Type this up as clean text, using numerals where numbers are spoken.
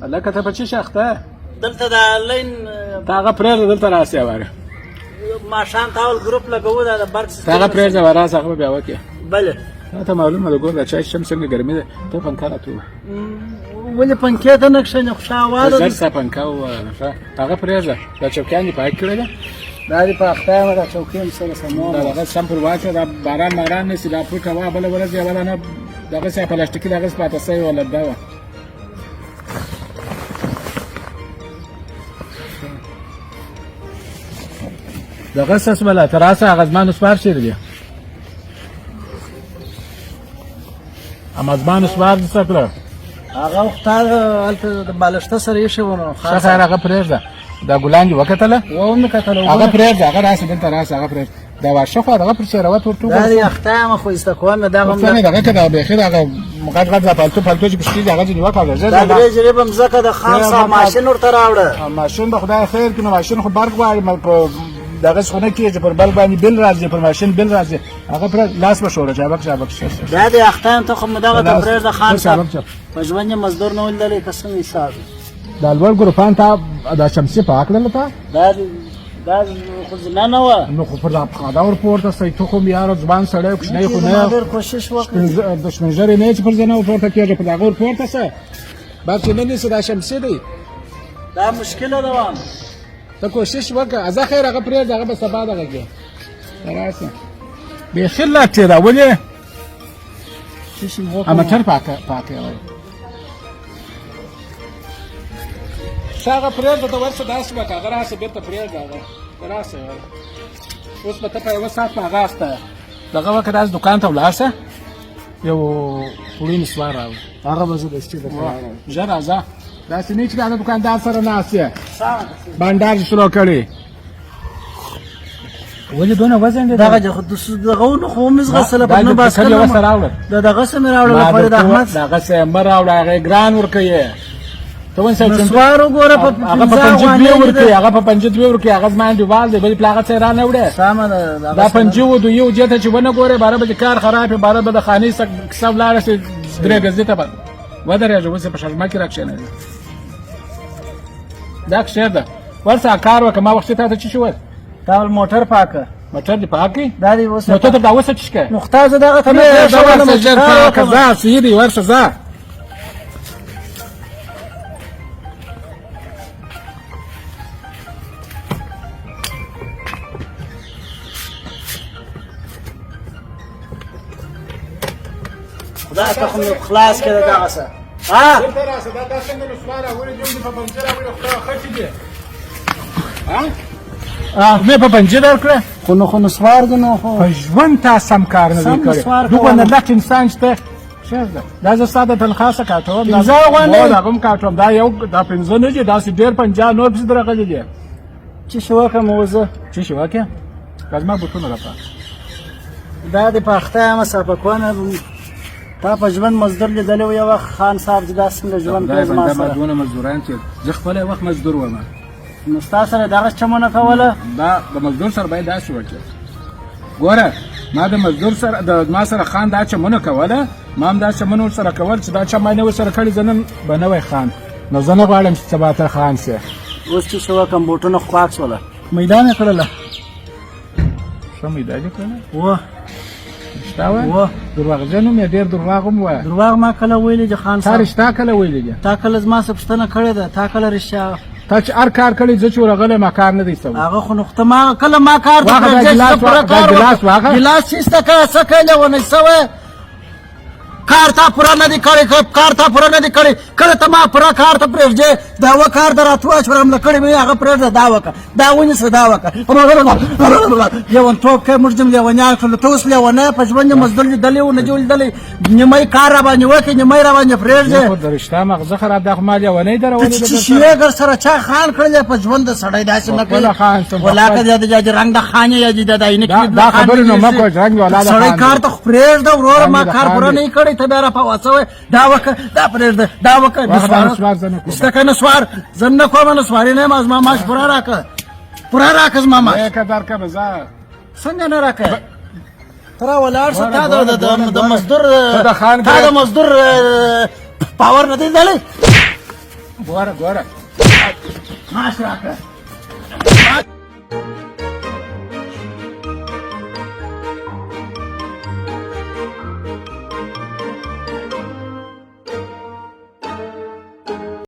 هلکه ته په څه شي اخته؟ دلته دا لین. ته هغه پرېږده، دلته راسې واره. ماښام تاول ګروپ لګوو، دا د برق ته هغه پرېږده، راسه، هغه به بیا وکړې. بله. تا ته معلومه ده، ګوره دا چای چم څنګه ګرمي ده. ته پنکه راته ووایه. ولې پنکې ته نه کښېنې؟ خو ښه هوا ده. زر ستا پنکه ووایه. ښه، هغه پرېږده، دا چوکیان دې پاک کړې ده؟ دا دې په اخته یم، دا چوکۍ هم سره سموم. دا دغه سم پر واچوه، دا باران ماران نه سي. دا پوټه وه، بله ورځ یې وله نه دغسې پلاستیکي دغسې پاته سوې وه، لرده وه. دغه څه سوله؟ ته راسه، هغه زما نسوار چېرې دی؟ اما زما نسوار دې څه کړه؟ هغه وخت هلته د بالښته سره ایښی و نو. ښه خیر، هغه پرېږده. دا ګلان دې وکتله؟ ومې کتله. هغه پرېږده، هغه راسه، دلته راسه، هغه پرېږده. دا واښه خو دغه پر چېروت ورته. دا دې اخته یم، خو ایسته کوم دا هم. څنګه دغه که دا بیخي دغه غټ غټ دا پالتو پالتو چې پشتي هغه ځینې وکاږه ژر. دا 3 جریبه مځکه د خان صاحب، ماشین ورته راوړه. ماشین به خدای خیر کړي. نو ماشین خو برق غواړي، په دغه څه نه کېږي، پر بل باندې بل راځي، پر ماشین بل راځي. هغه پر لاس به شوره جابک جابک. دا دې اخته یم، ته خو مې دغه ته پرېږده. خان صاحب، په ژوند یې مزدور نه ولیدلی که څنګه حساب؟ دا لوړ ګروپان تا دا شمسي پاک کړله تا؟ دا خو زنه نه وه. نو خو پر دا پخاده ور پورته سي. ته خو یاره ځوان سړی، کوچنی خو نه. ډېر کوشش وکړ. د شمنجرې نه چې پر زنه ور پورته کېږي، پر دغه ور پورته سه. بس چې نه نیسي، دا شمسي دی. دا مشکله ده وام. ته کوشش وکړه. ازه خیر، هغه پرېږده، هغه به سبا دغه کې راسه. بیخي لټې ده ولې؟ موټر پاکه پاکه وای. ښه، هغه پرېږده، ته ورسه داسې وکړه. هغه راسه، بېرته پرېږده، هغه راسه. اوس به ته په یوه ساعت په هغه اخته دغه وکړه. داسې دوکان ته ولاړ شه، یو خوړی نسوار راوړه. هغه به زه دستي درته راوړم. ژر راځه، داسې نه چې بیا د دوکاندار سره ناست یې، بنډار یې شروع کړی. ولې دونه وزن دی؟ دغه خو دغه نو خو مې زغسله په نه باسکل. یو سره راوړه. دا دغه سم راوړل، فرید احمد. دغه سم راوړه، هغه ګران ورکوي. ته ونسه چې نسوار وګوره، په هغه په پنځه دوه ورکوي، هغه په پنځه دوه ورکوي. هغه زما انډیوال دی، بل پلاغه څه را نه وړي. سمه ده. دا پنځه و دوه یو جته چې ونه ګوره، باره به کار خراب، باره به د خانې سب لاړه شي. درې ګزې ته ودرېږه، اوس په شرمه کې راکښېنوي. دا کښېږده، ورسه کار وکړه. ما وخت ته څه شو؟ تا موټر پاکه. موټر دې پاک کړي؟ دا دی اوس. نو ته دا اوس څه کوې؟ نو خدای زه دغه ته نه ورسه ژر پاکه، ځه سیدی ورسه ځه. خدای ته خو مې خلاص کړه دغه څه. ها، دلته راسه. دا تا څنګه نسوار راوړي دي؟ په پنجره راوړي، خدای خټې دي. ها، مې په پنجره درکړه. خو نو خو نسوار دي نو خو. په ژوند تا سم کار نه دی کړی. دومره لټ انسان شته؟ ښه، دا زه ستا د تنخوا څخه کاټوم. پنځه افغانۍ دا هم کاټوم. دا یو دا پنځه نه دي، داسې ډېر پنجاه نور پسې درغلي دي. چې شو وکړم اوس زه؟ چې شو وکړې؟ دا زما بوټونه راپه. دا د پخته یم، صافه کومه. تا په ژوند مزدور لیدلی و یو وخت خان صاحب چې دا څنګه ژوند کوي زما سره؟ دونه مزدوران چې زه خپله یو وخت مزدور وم. نو ستا سره دغه چمونه کوله؟ دا د مزدور سره باید داسې وکړي. ګوره، ما د مزدور سره د ما سره خان دا چمونه کوله، ما هم دا چمونه ورسره کول. چې دا چم ما نه ورسره کړي، زه نن به نه وای خان. نو زه نه غواړم چې سبا ته خان سې. اوس چې څه وکړم؟ بوټونه خو پاک سوله، میدان یې کړله. ښه میدان یې کړله. وه. رښتیا وایې؟ وه. درواغجن هم یې، ډېر درواغ هم وایه. درواغ ما کله ویلي دي خان تا صاحب؟ رښتیا کله ویلي دي؟ تا کله زما څخه پوښتنه کړې ده؟ تا کله رښتیا تا چې هر کار کړی، زه چې ورغلی ما کار نه دی سوی. هغه خو نو ته ما کله ما کار ته واخه دا پرېږدې چې ګیلاس ته پوره واخه، دا کار ګیلاس وکړه. واخه. ګیلاس چیسته که څه کوې لیونی سوی؟ کار تا پوره نه دی کړی، کار تا پوره نه دی کړی. کله ته ما پوره کار ته پرېږدې؟ دا و کار د راتلو چې رامله کړی مې، هغه پرېږده، دا وکړه، دا ونیسه، دا وکړه. لیونتوب کوې، موږ دې لیونیان کړلو. ته اوس لیونی، په ژوند دې مزدور لیدلی و نه دې لیدلی. نیمه کار را باندې وکړې، نیمه را باندې پرېږدې. خو د رښتیا مغزه خراب ده، خو ما لیونی درولې. ته چې شیې ګر سره چا خان کړلی؟ په ژوند د سړی داسې نه کوي. خپله خان سم. ولاکه د رنګ د خان یې د داینه دا دا خبرې نو مه کوه، رنګ ولا د سړی خان کار دی. ته خو پرېږده وروره، ما رنګ د کار خان پوره دی. نه کړی، ته بیا را په وڅوې. دا وکړه، دا پرېږده، دا وکړه. واخه دا نسوار زه نه کوم. شته که نسوار؟ زه نه کوم، نسواري نه یم. زما معاش پوره راکړه، پوره راکړه زما معاش. که درکړه زه. څنګه نه راکړې؟ ته را ولاړ شه. تا د د ګوره، د ګوره. مزدور ته د خان تا د مزدور پاور نه دی لیدلی. ګوره ګوره، معاش راکړه.